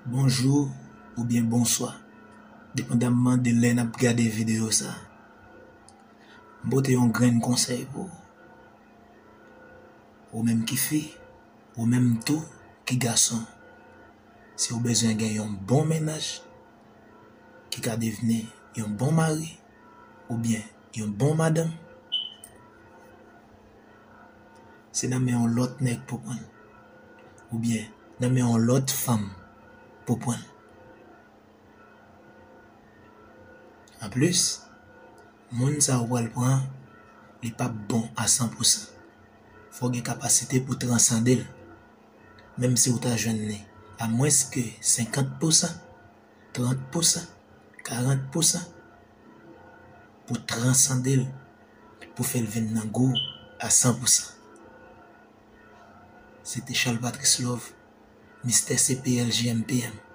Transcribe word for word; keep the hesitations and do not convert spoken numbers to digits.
Bonjou oubyen bonswa, depandamman de lè n ap gade videyo sa. M pote yon grenn konsèy pou ou. Ou menm ki fi, ou menm tou ki gason. Si w bezwen gen yon bon mennaj ki ka devni yon bon mari oubyen yon bon madanm, se nan men yon lòt nèg pou pran l, oubyen nan men yon lòt fanm pou pran l. Anplis, moun sa ou pral pran, li p ap bon a san pousan. Fò w gen kapasite pou w transande l, menm si w ta jwenn li a mwens ke senkant pousan, trant pousan, karant pousan, pou w transande l, pou w fè l vin nan gou w a san pousan. Se te Charles Patrice Love, Mistè C P L J M P M.